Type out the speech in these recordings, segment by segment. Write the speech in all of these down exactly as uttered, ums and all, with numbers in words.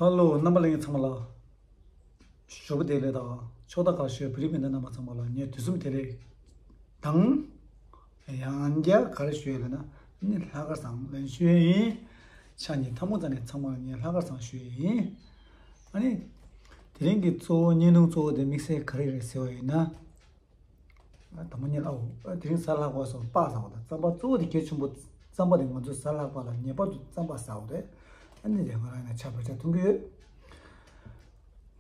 ཧ་ལོ། རྣམ་པ་ལྷན་རྒྱས་ཚང་མ་ལ་ཞོགས་པ་བདེ་ལེགས་དང་ཕྱོགས་མཐའ་ཁག་བཞུགས་བོད་རིགས་སྤུན་ཟླ་རྣམ་པ་ཚང་མ་ལ་ངས་དུས་གསུམ་བདེ་ལེགས་དང་། ཡང་བསྐྱར་ག་རེ་ཞུ་ཡས་ལབ་ན། ཨ་ནི་ལྷག་དཀར་བཟང་ལན་ཞུ་ཡས་ཡིན། ཕྱག་གཉིས་ཐལ་མོ་སྦྱར་ནས་ཚང་མར་ངས་ལྷག་དཀར་བཟང་ཞུ་ཡས་ཡིན། ཨ་ནི་དེ་རིང་གི་གཙོ་བོ་བརྙན་ཐུང་གཙོ་བོ་དེ་དམིགས་བསལ་ག་རེ་རེད་ཟེར་བ་ཡིན་ན། དང་པོ་ཉིད་ཨའོ། དེ་རིང་གཟའ་ལྷག་པ་སོང་པགས་ཟ་བ་དང་རྩམ་པ་གཙོ་བོ་དེ་གལ་ཆེན་པོ། རྩམ་པ་དེ་ང་ཚོ་གཟའ་ལྷག་པ་ལ་ངེས་པར་དུ་རྩམ་པ་ཟ་བ་རེད། ཨ་ནི་དེ་ང་རང་ཡང་ཆར་བ་ཆ་འཐུང་གི་ཡོད།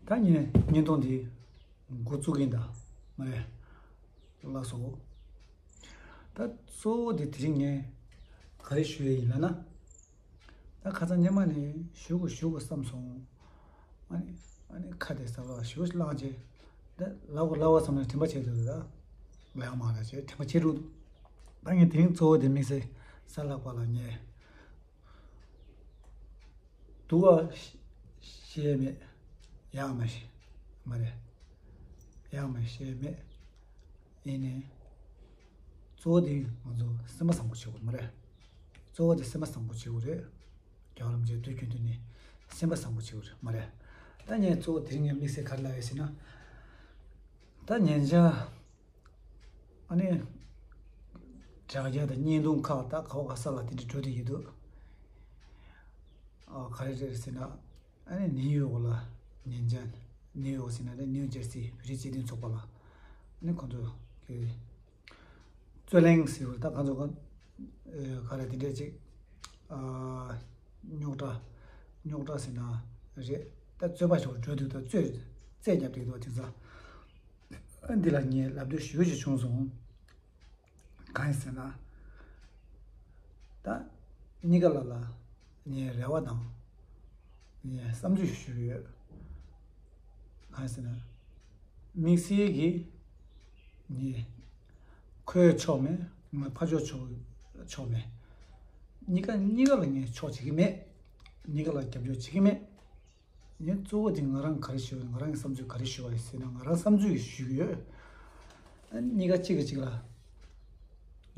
ད་ངས་བརྙན་ཐུང་འདི་འགོ་བཙུགས་ཀྱིན་ད་མ་རེད། ལགས་སོ། ད་གཙོ་བོ་དེ་དེ་རིང་ངས་ག་རེ་ཞུ་ཡས་ཡིན་ལབ་ན། ད་ཁ་སང་སྔོན་མ་ནས་ཞུ་དགོས་ཞུ་དགོས་བསམ་སོང་། ཨ་ནི་ཨ་ནི་ཁ་དེ་ཟ་བ་ཞུ་བ་བླངས་རྗེས། ད་ལབ་དགོས་ལབ་དགོས་བསམ་ནས་དྲན་པ་བརྗེད་འདུག་ད་ལབ་ཡག་མ་རེད་བྱས་དྲན་པ་བརྗེད་འདུག་ད་ངས་དེ་རིང་གཙོ་བོ་དེ་དམིགས་བསལ་གཟའ་ལྷག་པ་ལ་ངས་སྡུག་པ་བཤད་མེད། ཡག་མ་བཤད་མ་རེད། ཡག་མ་བཤད་མེད། ཡིན་ནའི། གཙོ་བོ་དེ་ང་ཚོ་སེམས་པ་བཟང་པོ་བྱེད་དགོས་མ་རེད། གཙོ་བོ་དེ་སེམས་པ་བཟང་པོ་བྱེད་དགོས་རེད། རྒྱལ་བ་རིན་པོ་ཆེ་དུས་རྒྱུན་དུ་ནས་སེམས་པ་བཟང་པོ་བྱེད་དགོས་རེད་མ་རེད། ད་ངས་གཙོ་བོ་དེ་རིང་ངས་དམིགས་བསལ་ག་རེ་ལབ་ཡོད་ཟེར་ན། ད་ཉེ་ཆར་ཨ་ནི་དྲ་རྒྱ་དང་བརྙན་ཐུང་ཁག་ད་ག་བ་ག་ས་ལ་དེ་འདྲ་འགྲོ་བསྡད་ཀྱི་འདུག་ཨ་ག་རེ་རེད་ཟེར་ན། ཨ་ནི་ནིའུ་ཡོག་ལ་ཉེ་ཆར། ནིའུ་ཡོག་ཟེར་ན་རེད། ནིའུ་ཇར་སི་བོད་རིགས་སྤྱི་མཐུན་ཚོགས་པ་ལ་ཨ་ནི་ཁོང་ཚོ་གི་རྩོད་གླེང་ཟེར་བ་ད་ཁོང་ཚོ་ག་ཨེ་ག་རེ་དེ་འདྲས་ཅིག་ཨ་རྙོག་དྲ་རྙོག་དྲ་ཟེར་ན་རེད། ད་རྩོད་པ་ཞིག་འགྲོ་དུས་ད་རྩོད་རྩོད་རྒྱབ་དུས་ད་དེང་སང་ཨ་འདི་ལ་ངས་ལབ་འདོད་ཞེ་པོ་ཅིག་བྱུང་སོང་། གང་ཡིན་ཟེར་ན། ད་གཉིས་ཀ་ལ་ལ་ངའི་རེ་བ་དང་ངའི་བསམ་ཚུལ་ཞུ་གི་ཡོད། གང་ཡིན་ཟེར་ན། དམིགས་བསལ་གྱིས་ངས་ཁོའི་ཕྱོགས་མེད། ང་ཕར་ཕྱོགས་ཕྱོགས་ཕྱོགས་མེད། གཉིས་ཀ་གཉིས་ཀ་ལ་ངས་ཕྱོགས་བྱེད་ཀྱི་མེད། གཉིས་ཀ་ལ་རྒྱབ་སྐྱོར་བྱེད་ཀྱི་མེད། ངས་གཙོ་བོ་དེ་ང་རང་ག་རེ་ཞུ་བ་ཡིན། ང་རང་གི་བསམ་ཚུལ་ག་རེ་ཞུ་བ་ཡིན་ཟེར་ན། ང་རང་བསམ་ཚུལ་ཞུ་གི་ཡོད། ཨ་གཉིས་ཀ་གཅིག་གིས་གཅིག་ལ།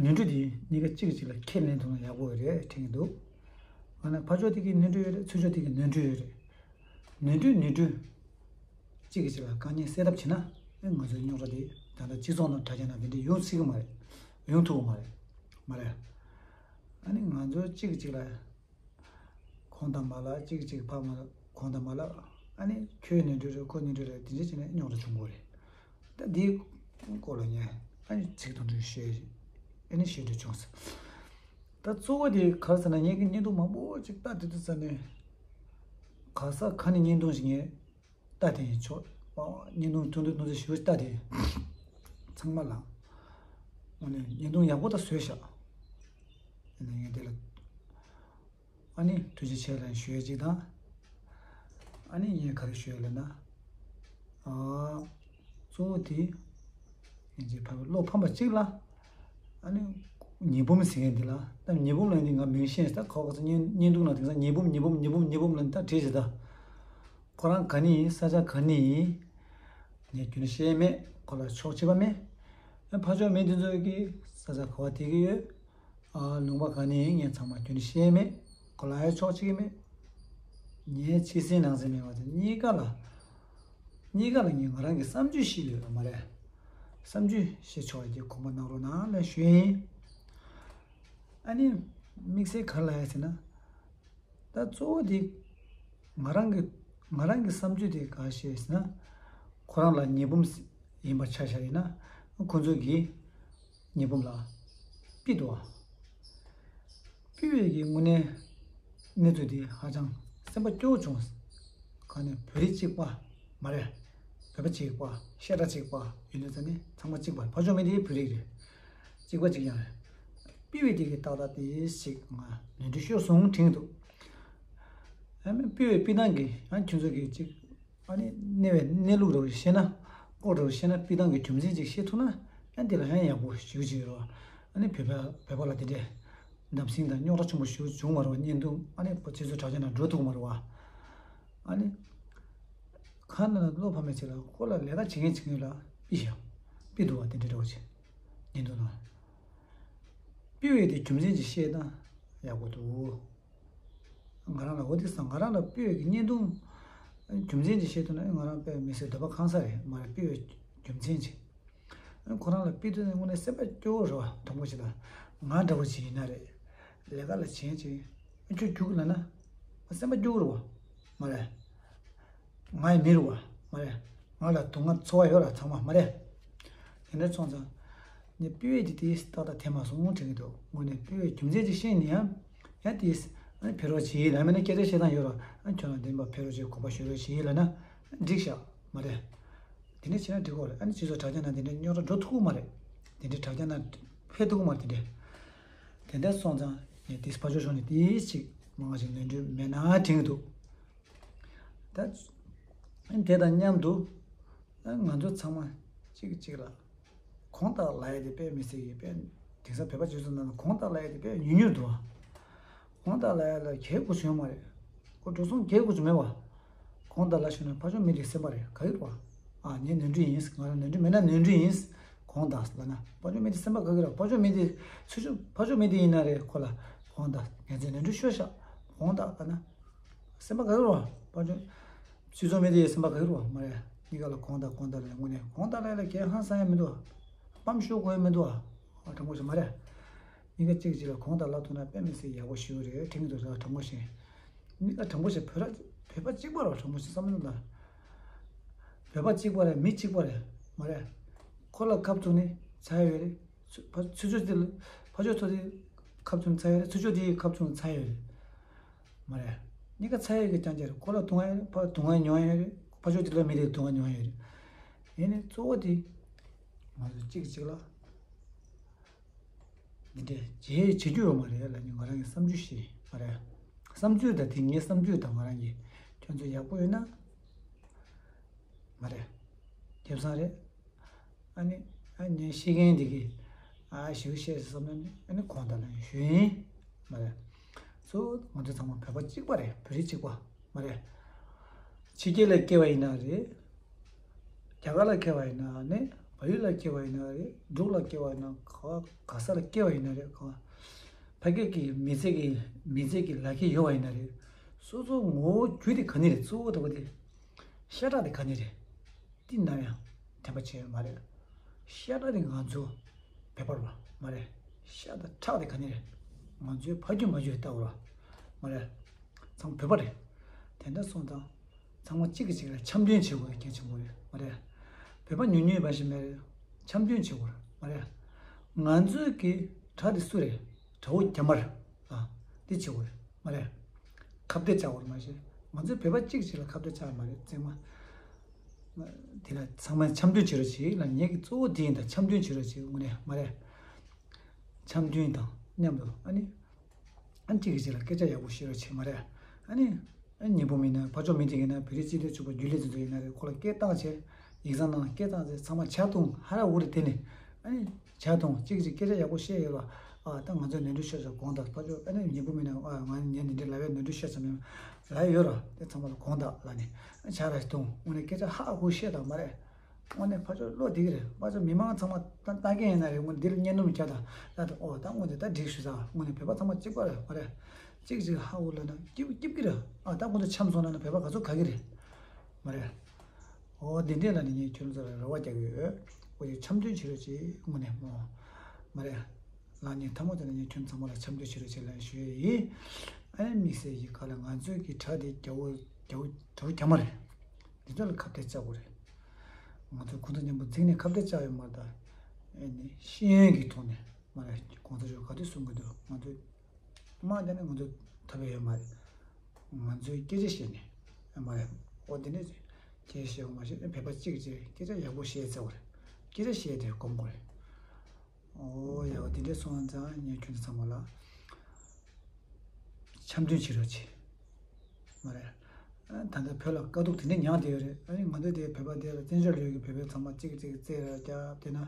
ནོར་འཁྲུལ་དེ་གཉིས་ཀ་གཅིག་གིས་གཅིག་ལ་ཁས་ལེན་ཐུབ་ན་ཡག་པོ་རེད་དྲན་གྱི་འདུག་ང་ནི་ཕར་ཕྱོགས་དེ་གིས་ནོར་འཁྲུལ་ཡོད་རེད། ཚུར་ཕྱོགས་དེ་གིས་ནོར་འཁྲུལ་ཡོད་རེད། ནོར་འཁྲུལ་ནོར་འཁྲུལ། གཅིག་གིས་གཅིག་ལ་དཀའ་ངལ་སེལ་ཐབས་བྱེད་ན། ཨེ་ང་ཚོའི་རྙོག་དྲ་དེ་ད་ལྟ་སྤྱི་ཚོགས་ནང་དྲ་རྒྱ་ནང་དེ་འདྲ་ཡོང་སྲིད་ཀྱི་མ་རེད། ཡོང་ཐུབ་ཀྱི་མ་རེད། མ་རེད། ཨ་ནི་ང་ཚོ་གཅིག་གིས་གཅིག་ལ། གོང་དང་མ་ལ་གཅིག་གཅིག་ཕ་མ་ལ་གོང་དང་མ་ལ། ཨ་ནི་ཁྱོད་ནི་འདྲ་རེད། ཁོ་ནི་འདྲ་རེད། དེ་འདྲ་བྱས་ནས་རྙོག་དྲ་བྱུང་གི་རེད། ད་འདིའི་སྐོར་ལ་ངས་ཨ་ནི་ཚིག་དང་འདྲ་བཤད། ཨ་ནི་བཤད་འདོད་བྱུང་ཟེར། ད་གཙོ་བོ་དེ་ག་རེ་ཟེར་ན། ངས་ཀྱི་བརྙན་ཐུང་མང་པོ་ཅིག་ལྟ་དུས་དུས་ཙ་ནས་ག་ས་ག་ནས་བརྙན་ཐུང་ཞིག་ངས་ལྟ་དེ་ཡིན་ཆོག་བརྙན་ཐུང་ཐུང་ཐུང་ཐུང་ཞིག་ཞུ་ལྟ་དེ་ཚང་མ་ལ་ཨ་ནི་བརྙན་ཐུང་ཡག་པོ་ད་བཟོས་ཤག་ཨ་ནི་ངས་དེ་ལ། ཨ་ནི་ཐུགས་རྗེ་ཆེ་ལབ་ཞུ་ཡས་གཅིག་དང་། ཨ་ནི་ངས་ག་རེ་ཞུ་ཡས་ལབ་ན། ཨ། གཙོ་བོ་དེ། ཡིན་གཅིག་ཕ་བློ་ཕམ་པ་གཅིག་ལ། ཨ་ནི། ཉི་འབུམ་ཟེར་མཁན་འདི་ལ། ད་ཉི་འབུམ་ལབ་ནི་ང་མིང་ཤེས་ད་ཁོ་ག་ཚོད་བརྙན་བརྙན་ཐུང་ལ་དེང་སང་ཉི་འབུམ་ཉི་འབུམ་ཉི་འབུམ་ཉི་འབུམ་ལབ་ནི་ད་བྲིས་ཟེར་ད། ཁོ་རང་ག་ནས་ཡིན། ས་ཆ་ག་ནས་ཡིན། ངས་རྒྱུན་ཤེས་མེད། ཁོ་ལ་ཕྱོགས་གཅིག་པ་མེད། ཨ་ཕར་ཕྱོགས་མི་དེ་ཚོ་གིས་ས་ཆ་ག་བ་དེ་གི་ཡོད། ཨ་ལུང་པ་ག་ནས་ཡིན། ངས་ཚང་མ་རྒྱུན་ཤེས་མེད། ཁོ་ལ་ཡང་ཕྱོགས་གཅིག་གི་མེད། ངས་ཕྱི་གསལ་ནང་གསལ་མེད་པ་དེ་གཉིས་ཀ་ལ། གཉིས་ཀ་ལ་ངས་ང་རང་གི་བསམ་ཚུལ་བཤད་ཡོད་མ་རེད། བསམ་ཚུལ་བཤད་ཆོག་ཡ་དེ་དགོངས་པ་གནང་རོགས་གནང་ལབ་ཞུ་ཡིན། ཨ་ནི། དམིགས་བསལ་ག་རེ་ལབ་ཡ་ཟེར་ན། ད་གཙོ་བོ་དེ། ང་རང་གི་ང་རང་གི་བསམ་ཚུལ་དེ་ག་རེ་བཤད་ཟེར་ན། ཁོ་རང་ལ་ཉི་འབུམ་ཡིན་པ་ཆ་བཞག་ཡིན་ན། ཁོ་ཚོ་གིས་ཉི་འབུམ་ལ་ཕུད་འདུག་བ། ཕུད་པའི་གི་དངོས་གནས་གནས་ཚུལ་དེ་ཧ་ཅང་སེམས་པ་སྐྱོ་བོ་བྱུང་། ག་ནས་བོད་རིགས་གཅིག་པ་མ་རེད། བོད་པ་གཅིག་པ། བཤད་གྲྭ་གཅིག་པ་ཡིན་དུས་ཙ་ནི་ཚང་མ་གཅིག་པ། ཕར་ཕྱོགས་མི་དེ་བོད་རིགས་རེད། གཅིག་པ་གཅིག་རྐྱང་རེད། ཕུད་པའི་དེ་གི་ཏག་ཏག་དེ་ཞིག་ང་ནོར་འཁྲུལ་ཤོར་སོང་དྲན་གྱི་འདུག་ཨ་ནི་ཕུད་པའི་ཕུད་སྟངས་ཀྱི་ཡང་ཁྱོད་ཚོ་གི་གཅིག་ཨ་ནི་གནས་པའི་གནས་ལུགས་འདྲ་བོ་ཤེས་ན། སྐོར་འདྲ་བོ་ཤེས་ན། ཕུད་སྟངས་ཀྱི་རྒྱུ་མཚན་ཅིག་ཤེས་ཐུབ་ན་ཡང་དེ་ལ་ཡང་ཡག་པོ་ཞེ་པོ་ཅིག་ཡོད་རེད་བ། ཨ་ནི་བོད་པ་བོད་པ་ལ་དེ་འདྲས་བརྡབ་གསིག་དང་རྙོག་དྲ་ཆེན་པོ་ཞེ་པོ་བྱུང་མ་རེད་བ། བརྙན་ཐུང་ཨ་ནི་ཕྱི་ཚོ་དྲ་རྒྱ་ནང་འགྲོ་ཐུབ་མ་རེད་བ། ཨ་ནི་ཁ་ནང་ལ་བློ་ཕམ་པའི་ཆེད་ལ་ཁོ་ལ་ལས་ཀ་བྱེད་མཁན་བྱེད་མཁན་ལ་ཕུད་ཤག་ཕུད་འདུག་བ། དེ་འདྲས་འདྲ་བོ་ཅིག་བརྙན་ཐུང་ནང་ཕུད་པའི་དེ་རྒྱུ་མཚན་ཅིག་ཤེས་ན་ཡག་པོ་འདུག་ང་རང་ལ་འོ་དེ་སང་ང་རང་ལ་ཕུད་པའི་གི་བརྙན་ཐུང་ རྒྱུ་མཚན་ཅིག་བཤད་ཐུབ་ན་ང་རང་དཔེ་མི་སྲིད་འདོད་པ་ཁེངས་ས་རེད་མ་རེད། སྤེལ་བའི་རྒྱུ་མཚན་ཅིག་ཁོ་རང་ལ་སྤེལ་དུས་ནས་དངོས་གནས་སེམས་པ་སྐྱོ་བོ་རེད་བ། དྲང་པོ་ཞིག་ལ་ང་འདྲ་བོ་ཅིག་ཡིན་ན་རེད། ལས་ཀ་ལ་བྱེད་ཅིག་ཁྱོད་རྒྱུགས་ལབ་ན་སེམས་པ་སྐྱོ་བོ་རེད་བ། མ་རེད། ང་ཡི་མི་རུ་བ་མ་རེད། ང་ལ་སྡུག་བསྔལ་ཚོར་བ་ཡོད་ལ་ཚང་མ་མ་རེད། དེ་འདྲ་སོང་ཙང་། ངས་སྤེལ་བའི་དེ་དེས་ཏག་ཏག་དེ་མ་སོང་དྲན་གྱི་འདུག་དངོས་གནས་སྤེལ་བའི་རྒྱུ་མཚན་ཅིག་ཤེས་ནས་ཡང་། ཡང་དེས། ཨ་ནི་ཕེབས་རོགས་གྱིས་ལབ་མེད་ན་སྐད་ཆ་བཤད་སྟངས་ཡོད་ར། ཨ་ཁྱོད་རང་བདེན་པ་ཕེབས་རོགས་གྱིས་གོམ་པ་ཞོལ་རོགས་གྱིས་ལབ་ན། འགྲིག་ཤག་མ་རེད། དེ་འདྲ་བྱས་ན་འགྲིག་གོ་རེད། ཨ་ནི་སྤྱི་ཚོགས་དྲ་རྒྱ་ནང་དེ་འདྲ་རྙོག་དྲ་འགྲོ་ཐུབ་ཀྱི་མ་རེད། དེ་འདྲའི་དྲ་རྒྱ་ནང་ཕེབས་ཐུབ་ཀྱི་མ་རེད་དེ་འདྲ། དེ་འདྲ་སོང་ཙང་ངས་དེས་ཕར་ཕྱོགས་ཕྱོགས་ནས་དེས་ཅིག་མང་ང་ཞིག་ནོར་འཁྲུལ་མེད་ན་དྲན་གྱི་འདུག་ད། དེ་དང་མཉམ་དུ། ང་ཚོ་ཚང་མ་གཅིག་གིས་གཅིག་ལ་དགོངས་དག་ལབ་ཡ་དེ་དཔེ་མི་སྲིད་ཀྱི་དཔེ། དེང་སང་བོད་པ་སྤྱི་ཚོགས་ནང་ལ་དགོངས་དག་ལབ་ཡ་དེ་དཔེ་ཉུང་ཉུང་འདུག་བ། དགོངས་དག་ལབ་ཡ་ལ་གལ་དགོས་བྱུང་ཡོད་མ་རེད། ཁོ་འགྲོ་སོང་གལ་དགོས་བྱུང་མེད་བ། དགོངས་དག་ལབ་ཞུས་ན་ཕར་ཕྱོགས་མི་དེ་སེམས་པ་རེད་ག་གི་རེད་བ། ཨ་ངས་ནོར་འཁྲུལ་ཡིན། ང་རང་ནོར་འཁྲུལ་མེད་ན་ནོར་འཁྲུལ་ཡིན། དགོངས་དག་ལབ་ན་ཕར་ཕྱོགས་མི་དེ་སེམས་པ་ག་གི་རེད། ཕར་ཕྱོགས་མི་དེ་ཚུར་ཕྱོགས་ཕར་ཕྱོགས་མི་དེ་ཡིན་ན་རེད། ཁོ་ལ་དགོངས་དག་ངས་ཚོས་ནོར་འཁྲུལ་ཤོར་ཤག་དགོངས་དག་ལབ་ན། སེམས་པ་ག་གི་རེད་བ། ཕར་ཕྱོགས། སྤྱི་ཚོགས་མི་དེ་ཡི་སེམས་པ་ག་གི་རེད་བ་མ་རེད། གཉིས་ཀ་ལ་དགོངས་དག་དགོངས་དག་ལབ་ཡ་དངོས་གནས་དགོངས་དག་ལབ་ཡ་ལ་གལ་ཧང་སང་ཡ་མི་འདུག་བ། ཕམ་ཤོར་དགོས་ཡ་མི་འདུག་བ། དྲང་པོ་ཞིག་མ་རེད། གཉིས་ཀ་གཅིག་གཅིག་ལ་དགོངས་དག་ལབ་ཐུབ་ན་དཔེ་མི་སྲིད་ཡག་པོ་ཞིག་རེད་དྲན་གྱི་འདུག་ཟེར་བ་དྲང་པོ་ཞིག་གཉིས་ཀ་དྲང་པོ་ཞིག་བོད་ར་བོད་པ་གཅིག་པ་ར་དྲང་པོ་ཞིག་བསམ་བློ་ལ། བོད་པ་གཅིག་པ་རེད། མི་གཅིག་པ་རེད་མ་རེད། ཁོ་ལ་ཁབ་བཙུགས་ནས་ཚར་ཡོད་རེད། ཚུ་ཕ་ཚུར་ཕྱོགས་དེ་ལ་ཕར་ཕྱོགས་ཚོ་དེ་ཁབ་བཙུགས་ནས་ཚར་ཡོད་རེད། ཚུར་ཕྱོགས་དེ་ཁབ་བཙུགས་ནས་ཚར་ཡོད་རེད་མ་རེད། གཉིས་ཀ་ཚར་ཡོད་ཀྱི་རྐྱང་རྐྱང་རེད། ཁོ་ལ་སྡུག་བསྔལ་ཡོད་རེད། ཕར་སྡུག་བསྔལ་མྱོང་ཡ་ཡོད་རེད། ཕར་ཕྱོགས་དེ་ལ་མི་དེ་སྡུག་བསྔལ་མྱོང་ཡ་ཡོད་རེད། ཡིན་ནའི་གཙོ་བོ་དེ་ང་ཚོ་གཅིག་གིས་གཅིག་ལ། འདི་འདྲས་བྱེད་བྱེད་རྒྱུ་ཡོད་མ་རེད་ལབ་ནས་ང་རང་གི་བསམ་ཚུལ་ཞིག་མ་རེད། བསམ་ཚུལ་དང་དེ་ངའི་བསམ་ཚུལ་དང་ང་རང་གི་ཁྱོད་ཚོ་ཡག་པོ་ཡོད་ན་མ་རེད། ཁེ་བཟང་རེད། ཨ་ནི་ཨ་ངས་ཤེས་མཁན་འདི་གི་ཨ་ཞུ་བཤད་བསམ་ན་ནི་ཨ་ནི་གོང་དང་ལ་ཞུ་ཡིན་མ་རེད། གཙོ་བོ་ང་ཚོ་ཚང་མ་བོད་པ་གཅིག་པ་རེད། བོད་རིགས་གཅིག་པ་མ་རེད། ཕྱི་རྒྱལ་ལ་སྐྱེས་པ་ཡིན་ན་རེད། རྒྱ་གར་ལ་སྐྱེས་པ་ཡིན་ན་ནི་བལ་ཡུལ་ལ་སྐྱེས་པ་ཡིན་ན་རེད། འབྲུག་ལ་སྐྱེས་པ་ཡིན་ན་ག་ག་ས་ལ་སྐྱེས་པ་ཡིན་ན་རེད། ག་ཕ་སྐད་ཀྱི་མི་ཚེ་གི་མི་ཚེ་གི་ལག་ཁྱེར་ཡོད་པ་ཡིན་ན་རེད། སོ་སོ་ངོ་བོ་རྒྱུ་དེ་ག་ནི་རེད། གཙོ་བོ་དེ་བ་དེ་ཤ་ཁྲག་དེ་ག་ནི་རེད། དེ་ནམ་ཡང་དྲན་པ་བྱས་ཡོད་མ་རེད། ཤ་ཁྲག་དེ་ང་ཚོ་བོད་པ་རེད་མ་རེད། ཤ་དང་ཁྲག་དེ་ག་ནི་རེད། ང་ཚོའི་ཕ་རྒྱུད་མ་རྒྱུད་ལྟ་བུ་རེད་མ་རེད། ཚང་བོད་པ་རེད། དེ་འདྲ་སོང་ཙང་། ཚང་མ་གཅིག་གིས་གཅིག་ལ་འཆམ་མཐུན་བྱེད་དགོས་གལ་ཆེན་པོ་རེད་མ་རེད། བོད་པ་ཉུང་ཉུང་ཡིན་པ་ཞིག་མེད་རེད། འཆམ་མཐུན་བྱེད་དགོས་རེད་མ་རེད། ང་ཚོའི་གི་དགྲ་དེ་སུ་རེད། དགྲ་བོ་རྒྱ་དམར། ཨ། འདི་བྱེད་དགོས་རེད་མ་རེད། ཁ་གཏད་བཅག་དགོས་རེད་མ་གཞི། ང་ཚོའི་བོད་པ་གཅིག་གཅིག་ལ་ཁ་གཏད་བཅག་ཡོད་མ་རེད་བཙན་མ། དེ་ལ་ཚང་མས་འཆམ་མཐུན་བྱེད་རོགས་བྱེད་ལ་ངེད་ཀྱི་གཙོ་བོ་དེ་ཡིན། ད་འཆམ་མཐུན་བྱེད་རོགས་བྱེད་དངོས་གནས་མ་རེད། འཆམ་མཐུན་དང་མཉམ་དུ་ཨ་ནི། ཨ་ནི་གཅིག་གིས་གཅིག་ལ་སྐད་ཆ་ཡག་པོ་བཤད་རོགས་བྱེད་མ་རེད། ཨ་ནི། ཨ་ནི་ཉི་པོ་མིན་ན་ཕར་ཕྱོགས་མི་དེ་ཡིན་ན་བོད་རིགས་སྤྱི་མཐུན་ཚོགས་པ་རྒྱུན་ལས་དེ་ཚོ་ཡིན་ན་རེད། ཁོ་ལ་སྐད་བཏང་བྱས། ཡིག་ཚང་ནང་ལ་སྐད་བཏང་བྱས་ཚང་མ་ཇ་འཐུང་ཧ་ར་འུ་རེ་དེ་ནི། ཨ་ནི། ཇ་འཐུང་གཅིག་གིས་གཅིག་སྐད་ཆ་ཡག་པོ་བཤད་ཡོད་ལ། ཨ་ད་ང་ཚོས་ནོར་འཁྲུལ་ཤོར་ས་དགོངས་དག་ཕར་ཕྱོགས་ཨ་ནི་ཉི་པོ་མིན་ན་ཨ་ང་ངས་འདི་འདྲའི་ལབ་ཡས་ནོར་འཁྲུལ་ཤོར་ས་མེད་ལབ་ཡོད་ར། དེ་ཚང་མ་ལ་དགོངས་དག་ལབ་ནས། ཨ་ཇ་ར་འཐུང་དངོས་གནས་སྐད་ཆ་ཧ་གོ་བཤད་དང་མ་རེད། དངོས་གནས་ཕར་ཕྱོགས་བློ་བདེ་གི་རེད། ཕར་ཕྱོགས་མི་མང་ཚང་མ་ལྟ་ལྟ་མཁན་ཡིན་ན་རེད། དངོས་གནས་འདིར་སྙན་ནོར་བྱ་དང་ལྟ་དང་ཨོ་ད་དངོས་གནས་ད་འགྲིག་ཞུ་ས་དངོས་གནས་བོད་པ་ཚང་མ་གཅིག་པ་རེད་མ་རེད། གཅིག་གཅིག་ཧ་འུ་ལབ་ན་སྐྱིད་སྐྱིད་གི་རེད། ཨ་ད་ཁོང་ཚོ་འཆམ་སོང་ན་ན་བོད་པ་ག་ཚོད་དགའ་གི་རེད་མ་རེད། ཨོ་དེ་འདྲས་ལ་ནི་ངས་ཁྱོད་ཚོ་ལ་རེ་བ་རྒྱག་གི་ཡོད། ཨོ་ཡ་འཆམ་མཐུན་བྱེད་རོགས་བྱེད་དངོས་གནས་མོ་མ་རེད། ལ་ནི་ཐ་མ་དེ་ལ་ངས་ཁྱོད་ཚང་མ་ལ་འཆམ་མཐུན་བྱེད་རོགས་བྱེད་ལབ་ཞུ་ཡས་ཡིན། ཨ་ནི་དམིགས་བསལ་གྱི་ག་ལ་ང་ཚོའི་གི་དགྲ་དེ་རྒྱ་བོ་རྒྱ་བོ་དགྲ་བོ་རྒྱ་དམར་རེད། འདི་ཚོ་ལ་ཁ་གཏད་བཅག་དགོས་རེད། ང་ཚོས་ཁོང་ཚོ་མཉམ་པོ་འཛིང་ནས་ཁ་གཏད་བཅག་ཡོད་མ་རེད་ད། ཨེ་ནི་ཤེས་ཡོན་གྱི་ཐོག་ནས་མ་རེད། གོང་ས་མཆོག་ག་དུས་གསུང་གི་འདུག་ང་ཚོས་དམག་རྒྱག་ནས་ང་ཚོ་ཐབས་ཡོད་མ་རེད། ང་ཚོས་སྐད་ཆ་བཤད་ནས་ཨེ་མ་རེད། ཨོ་དེ་འདྲས་སྐད་ཆ་བཤད་དགོས་མ་བཤད་བོད་པ་གཅིག་གིས་སྐད་ཆ་ཡག་པོ་བཤད་ཚར་བ་རེད། སྐད་ཆ་བཤད་དེ་སྒོམ་དགོས་རེད། ཨོ་ཡ་དེ་འདྲས་སོང་ཙང་ངས་ཁྱོད་ཚོ་ཚང་མ་ལ་འཆམ་མཐུན་བྱེད་རོགས་བྱེད། མ་རེད། ད་ལྟ་བོད་ལ་དཀའ་སྡུག་དེ་འདྲས་མྱངས་བསྡད་ཡོད་རེད། ཨ་ནི་ང་ཚོ་དེ་བོད་པ་དེ་ལ་བཙན་བྱོལ་ཡོད་ཀྱི་བོད་པའི་ཚང་མ་གཅིག་གཅིག་རྩེད་ར་རྒྱབ་བསྡད་ན།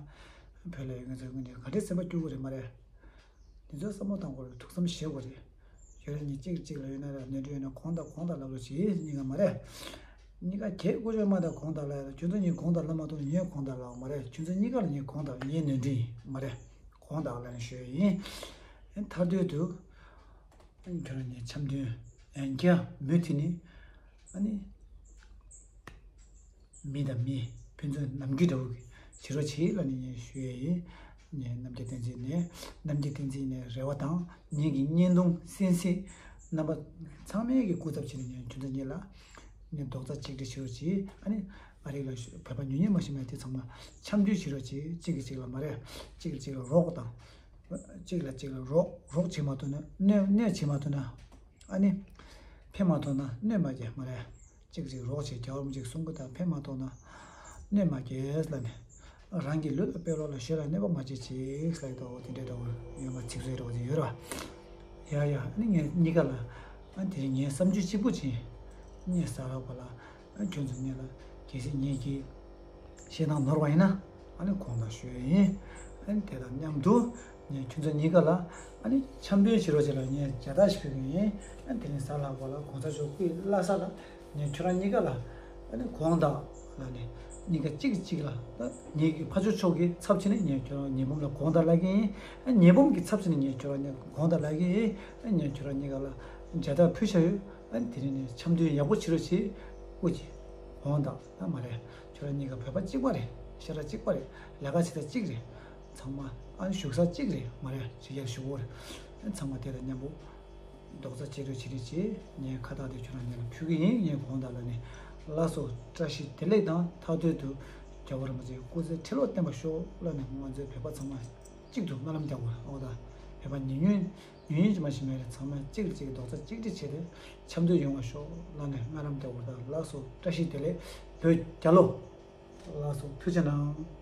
བོད་ལ་ཡོད་མཁན་ཚོ་ངོས་ནས་ག་འདྲས་སེམས་པ་སྐྱོ་གི་རེད་མ་རེད། དེ་ཚོ་བསམ་བློ་གཏོང་དགོས་རེད། ཐུགས་བསམ་བཞེས་དགོས་རེད། ཁྱོད་རང་གཉིས་གཅིག་གཅིག་ལ་ཡོད་ན་ར་ནོར་འཁྲུལ་ཡོད་ན་གོང་དང་གོང་དང་ལབ་རོགས་བྱེད་གཉིས་ཀ་མ་རེད། གཉིས་ཀ་གལ་དགོས་ཆོག་མ་དང་གོང་དང་ལབ་ཡ་ལ་ཁྱོད་ཚོ་གཉིས་གོང་དང་ལབ་མ་ཐུབ་ན་ངས་གོང་དང་ལབ་མ་རེད། ཁྱོད་ཚོ་གཉིས་ཀ་ལ་ངས་གོང་དང་ངས་ནོར་འཁྲུལ་ཡིན་མ་རེད། གོང་དང་ལབ་ནས་ཞུ་ཡ་ཡིན། མཐར་ཐུག་ཏུ། ཁྱོད་རང་གཉིས་འཆམ་མཐུན་ཡང་བསྐྱར་མུ་མཐུད་ནས་ཨ་ནི། མི་དང་མི་ཕན་ཚུན་ནམ་རྒྱུན་འདྲ་བོ་བྱེད་རོགས་བྱེད་ལབ་ནས་ངས་ཞུ་ཡས་ཡིན། ངས་རྣམ་རྒྱལ་བསྟན་འཛིན་ནས་རྣམ་རྒྱལ་བསྟན་འཛིན་ནས་རེ་བ་དང་ངེད་ཀྱི་བརྙན་ཐུང་གསན་གཟིགས་རྣམ་པ་ཚང་མས་ཀྱི་སྐུ་ཚབ་བྱས་ནས་ངས་ཁྱོད་ཚོ་གཉིས་ལ་ངས་རྡོག་རྩ་གཅིག་སྒྲིལ་བྱེད་རོགས་གྱིས། ཨ་ནི་ཨ་རིག་ལ་བོད་པ་ཉུང་ཉུང་མ་ཤི་མེད་དེ་ཚང་མ་འཆམ་མཐུན་བྱེད་རོགས་གྱིས། གཅིག་གིས་གཅིག་ལ་མ་རེད། གཅིག་གིས་གཅིག་ལ་རོགས་དང་། གཅིག་ལ་གཅིག་ལ་རོགས་རོགས་བྱེད་མ་ཐུབ་ན་གནོད་གནོད་བྱེད་མ་ཐུབ་ན། ཨ་ནི། ཕན་མ་ཐོགས་ན་གནོད་མ་སྐྱེལ་མ་རེད། གཅིག་གཅིག་རོགས་བྱེད་རྒྱལ་བ་རིན་པོ་ཆེས་གསུང་གི་དང་ཕན་མ་ཐོགས་ན་གནོད་མ་སྐྱེལ་ལབ་ནས། རང་གི་ལུས་ལ་དཔེ་ལོག་ལ་ཞེ་ལ་གནོད་པ་མ་བྱེད་ཅིག་ལབ་ཀྱི་འདུག་དེ་འདྲའི་འདྲ་བོ་ཡོད་མ་ཚིག་བཟོས་འདྲ་བོ་དེ་ཡོད་ར། ཡ་ཡ་ཨ་ནི་ངས་གཉིས་ཀ་ལ་ཨ་དེ་རིང་ངས་བསམ་ཚུལ་གཅིག་པུ་བྱིན། ངས་ཟ་རག་པ་ལ་ཨ་ཁྱོད་ཚོ་གཉིས་ལ་གལ་སྲིད་ངེད་ཀྱི་ཞེ་སྡང་ནོར་བ་ཡིན་ན་ཨ་ནི་དགོངས་དག་ཞུ་ཡས་ཡིན། ཨ་ནི་དེ་དང་མཉམ་དུ་ངས་ཁྱོད་ཚོ་གཉིས་ཀ་ལ་ཨ་ནི་འཆམ་མཐུན་བྱེད་རོགས་བྱེད་ལ་ངས་མཇལ་དར་ཞིག་ཕུལ་གི་ཡིན། ཨ་ནི་དེ་རིང་གཟའ་ལྷག་པ་ལ་གོང་ས་མཆོག་སྐུའི་བླ་གཟའ་ལ་ངས་ཁྱོད་རང་གཉིས་ཀ་ལ་ཨ་ནི་དགོངས་དག་ལབ་ནས་གཉིས་ཀ་གཅིག་གིས་གཅིག་ལ་ད་ངེད་ཀྱི་ཕ་ཆོས་མཆོག་གི་ཚབ་བྱས་ནས་ངས་ཁྱོད་རང་ཉི་འབུམ་ལ་དགོངས་དག་ལབ་ཀྱི་ཡིན། ཨ་ཉི་འབུམ་གྱི་ཚབ་བྱས་ནས་ངས་ཁྱོད་རང་གཉིས་དགོངས་དག་ལབ་ཀྱི་ཡིན། ཨ་ངས་ཁྱོད་རང་གཉིས་ཀ་ལ་མཇལ་དར་ཕུལ་བཞག་ཡོད། ཨ་ནི་དེ་རིང་ནས་འཆམ་མཐུན་ཡག་པོ་བྱེད་རོགས་བྱེད། སྐུ་མཁྱེན། དགོངས་དག་ད་མ་རེད། ཁྱོད་རང་གཉིས་ཀ་བོད་པ་གཅིག་པ་རེད། ཤ་ཁྲག་གཅིག་པ་རེད། ལས་ཀ་བྱེད་སྟངས་གཅིག་རེད། ཚང་མ་ཨ་ནི་བཞུགས་ས་གཅིག་རེད་མ་རེད། ཞིག་ཡར་བཞུགས་འོར། ཚང་མ་དེ་དང་མཉམ་པོ་རྡོག་རྩ་གཅིག་སྒྲིལ་བྱེད་རེས་བྱེད། ངས་ཁ་བཏགས་དེ་ཁྱོད་རང་གཉིས་ལ་ཕུལ་གི་ཡིན། ངས་དགོངས་དག་ལབ་ནས་ལགས་སོ། བཀྲ་ཤིས་བདེ་ལེགས་དང་མཐའ་དོན་དུ་རྒྱལ་བ་རིན་པོ་ཆེའི་སྐུ་ཚེ་ཁྲི་ལོ་བརྟན་པར་ཤོག་ལབ་ནས་ང་ཚོའི་བོད་པ་ཚང་མ་གཅིག་ཏུ་སྨོན་ལམ་རྒྱག་དགོས། ཨོ་ད་བོད་པ་ཉུང་ཉུང་ཉུང་ཉུང་ཅིག་མ་ཞིག་མེད་རེད། ཚང་མས་གཅིག་ལ་གཅིག་རྡོག་རྩ་གཅིག་སྒྲིལ་བྱས་ཏེ་འཆམ་མཐུན་ཡོང་བ་ཤོག་ལབ་ནས་སྨོན་ལམ་རྒྱག་དགོས། ད་ལགས་སོ། བཀྲ་ཤིས་བདེ་ལེགས། བོད་རྒྱལ་ལོ། ལགས་སོ། ཐུགས་རྗེ་གནང་།